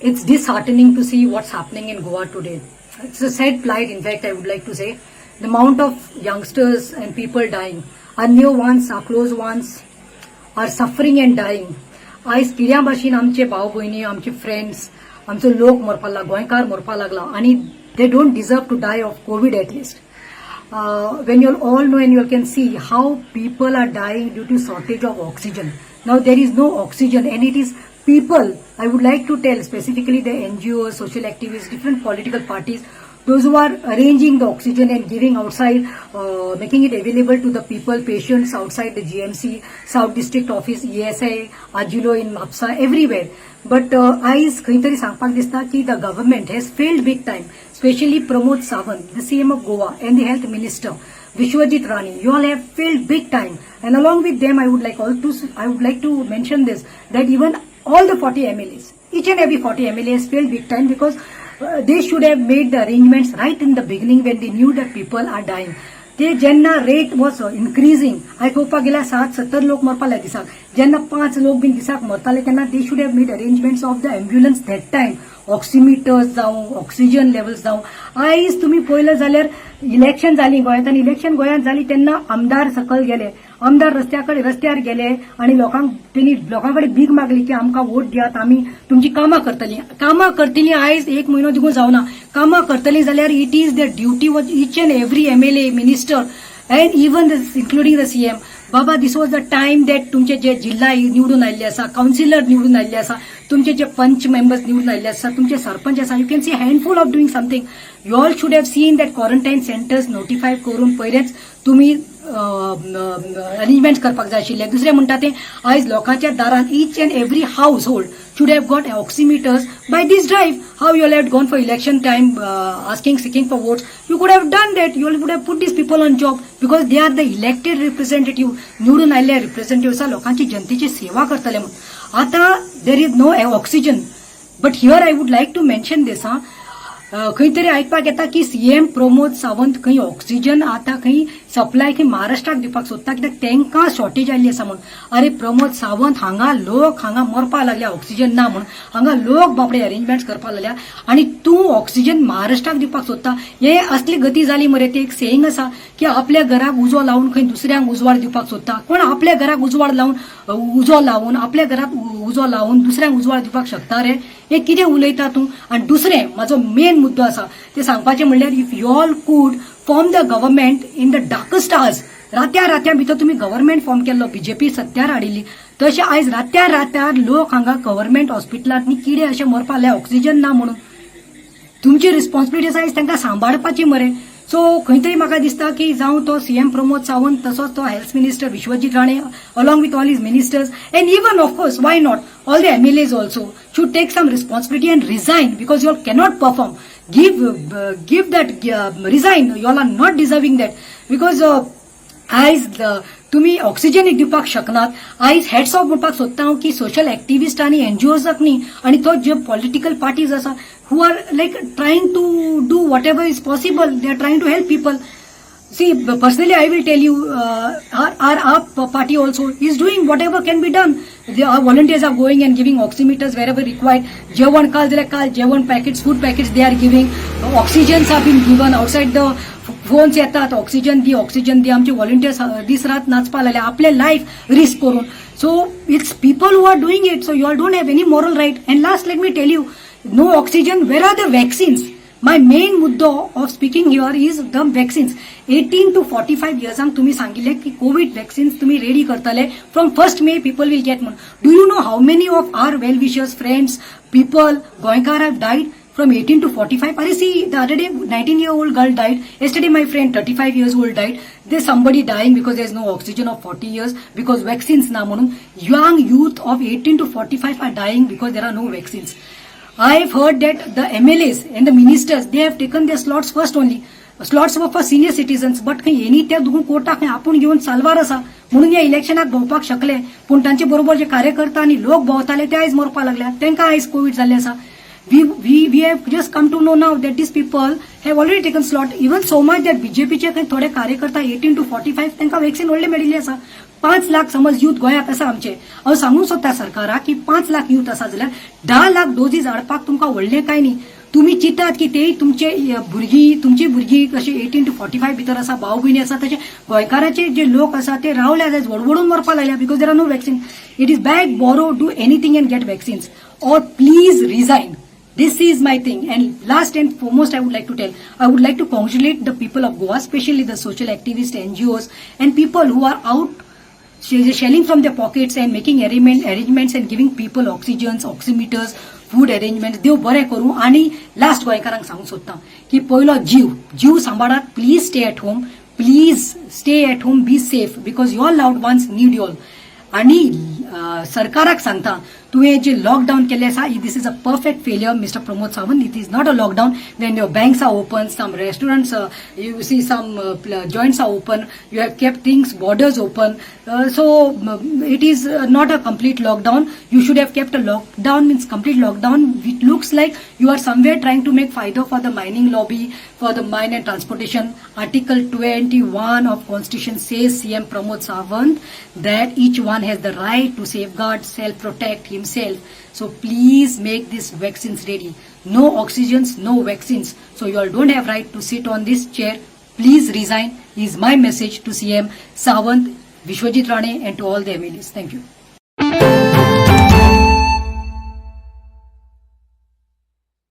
It's disheartening to see what's happening in Goa today. It's a sad plight, in fact, I would like to say. The amount of youngsters and people dying, our near ones, our close ones, are suffering and dying. आयज किड्या भाशेन आमचे भाव भयणी, आमचे friends, आमचो लोक मरपाक लागला, गोंयकार मरपाक लागला आनी they don't deserve to die of Covid at least. When you all know and you all can see how people are dying due to shortage of oxygen. Now there is no oxygen and it is people, I would like to tell specifically the NGOs, social activists, different political parties, those who are arranging the oxygen and giving outside, making it available to the people, patients outside the GMC, South District Office, ESI, Ajilo in Mapsa, everywhere. But आयज खंय तरी सांगपाक दिसता की the government has failed big time, specially Pramod Sawant, the CM of Goa, and the health minister Vishwajit Rane, you all have failed big time. And along with them, I would like to mention this, that even all the 40 MLAs, each and every 40 MLAs failed big time because they should have made the arrangements right in the beginning when they knew that people are dying. ते जेन्ना rate was increasing, आयज पळोवपाक गेल्यार 60-70 लोक मरपाक लागले दिसाक. जेन्ना पांच लोक बीन दिसाक मरताले तेन्ना they should have made arrangements of the ambulance that time, oximeters जावं, ऑक्सिजन लेवल्स जावं. आयज तुमी पळयलें जाल्यार इलेक्शन जाली गोंयांत आनी इलेक्शन गोंयांत जाली तेन्ना आमदार सकयल गेले, आमदार रस्त्या कडेन रस्त्यार गेले आनी लोकांक तेणी लोकां कडेन भीक मागली की आमकां वोट दियात, आमी तुमची कामां करतली, कामां करतली. आयज एक म्हयनो देखून जावना. कामां करतली जाल्यार it is the duty of each and every MLA, minister and even including the CM. Baba, this was the time that तुमचे जे जिल्हा निवडून आयिल्ले आसा, कावन्सिलर निवडून आयिल्ले आसा, तुमचे जे पंच मेंबर्स निवडून आयिल्ले आसा, तुमचे सरपंच आसा, you can see handful of doing something. You all should have seen that quarantine centers notify करून पयलेच तुमी अरेंजमेंट करपाक जाय आशिल्ले. दुसरें म्हणटा तें आयज लोकांच्या दारान each and every household should have got oximeters by this drive. How you all have gone for election time, asking, seeking for votes? You could have done that. You all would have put these people on job because they are the elected representative. निवडून आयिल्ले representative आसा, लोकांची जनतेची सेवा करतले म्हणून. आतां there is no oxygen, but here I would like to mention this. हा, खंय तरी आयकपाक येता की सीएम प्रमोद सावंत खंय ऑक्सिजन आतां खंय सप्लाय खंय महाराष्ट्राक दिवपाक सोदता, कित्याक तांकां शॉर्टेज आयिल्ली आसा म्हणून. अरे प्रमोद सावंत, हांगा लोक हांगा मरपाक लागल्या ऑक्सिजन ना म्हणून. हांगा लोक बापडे अरेंजमेंट करपाक लागल्या आनी तूं ऑक्सिजन महाराष्ट्राक दिवपाक सोदता. हे असली गती जाली मरे. ते एक सेईंग आसा की आपल्या घराक उजो लावन खंय दुसऱ्यांक उजवाड दिवपाक सोदता. कोण आपल्या घराक उजवाड लावन, उजो लावन, आपल्या घराक उजो लावन दुसऱ्यांक उजवाड दिवपाक शकता रे? हे कितें उलयता तूं? आनी दुसरें, म्हाजो मेन मुद्दो आसा ते सांगपाचें म्हणल्यार, if you all could form the government in the darkest hours, रात्या रात्या भितर तुमी गव्हर्मेंट फॉर्म केल्लो, बीजेपी सत्यार हाडिल्ली, तशें आयज रात्या रात्यार लोक हांगा गव्हर्मेंट हॉस्पिटलांत किडे अशे मरपाक लागले ऑक्सिजन ना म्हणून. तुमची रिस्पॉन्सिबिलिटी आसा आयज तांकां सांबाळपाची मरे. सो खंय तरी म्हाका दिसता की जावं तो सीएम प्रमोद सावंत, तसोच तो health minister Vishwajit Rane, along with all his ministers and even, of course, why not, all the MLAs also should take some responsibility and resign because you all cannot perform. Give that, resign. You all are not deserving that because आयज तुमी oxygen एक दिवपाक शकनात. आयज hats off म्हणपाक सोदता हांव की सोशल एक्टिविस्ट आनी एनजीओजाक न्ही आनी तो जे पॉलिटिकल पार्टीज आसा who are like trying to do whatever is possible, they are trying to help people. See, personally, I will tell you, our AAP party also is doing whatever can be done. Our volunteers are going and giving oximeters wherever required. जेवण काल जाल्यार काल जेवण packets, food packets they are giving. Oxygens have been given outside. The phones येतात, oxygen दी, oxygen दी. आमचे volunteers दीस रात नाचपा लागले आपले लायफ रिस्क करून. So it's people who are doing it, so you all don't have any moral right. And last, let me tell you, no oxygen, where are the vaccines? My main मुद्दो of speaking here is the vaccines. 18 to 45 इयर्सांक तुम्ही सांगिल्ले की Covid vaccines तुम्ही ready करतले, from 1 May people will get म्हणून. Do you know how many of our well wishers, friends, people, गोंयकार have died from 18 to 45? अरे, see, the other day 19-year-old girl died. Yesterday my friend, 35 years old, died. There's somebody dying because there's no oxygen of 40 years, because vaccines ना म्हणून. Young youth of 18 to 45 are dying because there are no vaccines. I've heard that the MLAs and the ministers, they have taken their slots first only. Slots were for senior citizens, but खंय हेणी त्या दुगून कोटा खंय आपूण घेवन साल्वार आसा म्हणून ह्या इलेक्शनाक भोंवपाक शकले. पूण तांचे बरोबर जे कार्यकर्ता आनी लोक भोंवताले ते आयज मरपाक लागल्या. तांकां आयज कोवीड जाल्ले आसा. We have just come to know now that these people have already taken slot, even so much that बीजेपीचे खंय थोडे कार्यकर्ता 18 to 45 तांकां वॅक्सिन व्हडले मेळिल्ले आसा. 5 लाख समज यूथ गोंयांत आसा आमचे. हांव सांगूंक सोदता सरकाराक की 5 लाख यूथ आसा जाल्यार 10 लाख डोजीस हाडपाक तुमकां व्हडलें कांय न्ही. तुमी चिंतात की ते तुमचे भुरगीं, तुमची भुरगीं कशी 18 टू 45 भितर आसा, भाव भयणी आसा, तशे गोंयकाराचे जे लोक आसा ते रावले जाय, वडवडून मरपाक लागल्या because there are no vaccine. It is beg, borrow, do anything and get vaccines or please resign. This is my thing. And last and foremost, I would like to tell, I would like to congratulate the people of Goa, especially the social activists, NGOs, and people who are out shelling from their pockets and making arrangements and giving people oxygens, oximeters, food arrangements. देव बरें करूं. आणि last गोंयकारांक सांगूंक सोदता की पयलो जीव, जीव सांबाळात. Please stay at home, please stay at home, be safe because your loved ones need you all. आणि सरकाराक सांगता, तुवें जे लॉकडावन केल्लें आसा, this is a perfect failure, Mister Pramod Sawant. It is not a lockdown when your banks are open, some restaurants, you see, some joints are open, you have kept things, borders open. So it is not a complete lockdown. You should have kept a lockdown, means complete lockdown. It looks like you are somewhere trying to make फायदो for the mining lobby, for the mine and transportation. Article 21 of Constitution says, CM Pramod Sawant, that each one has the right to safeguard, self protect himself. So please make these vaccines ready. No oxygens, no vaccines. So you all don't have right to sit on this chair. Please resign is my message to CM Sawant, Vishwajit Rane and to all the MLAs. Thank you.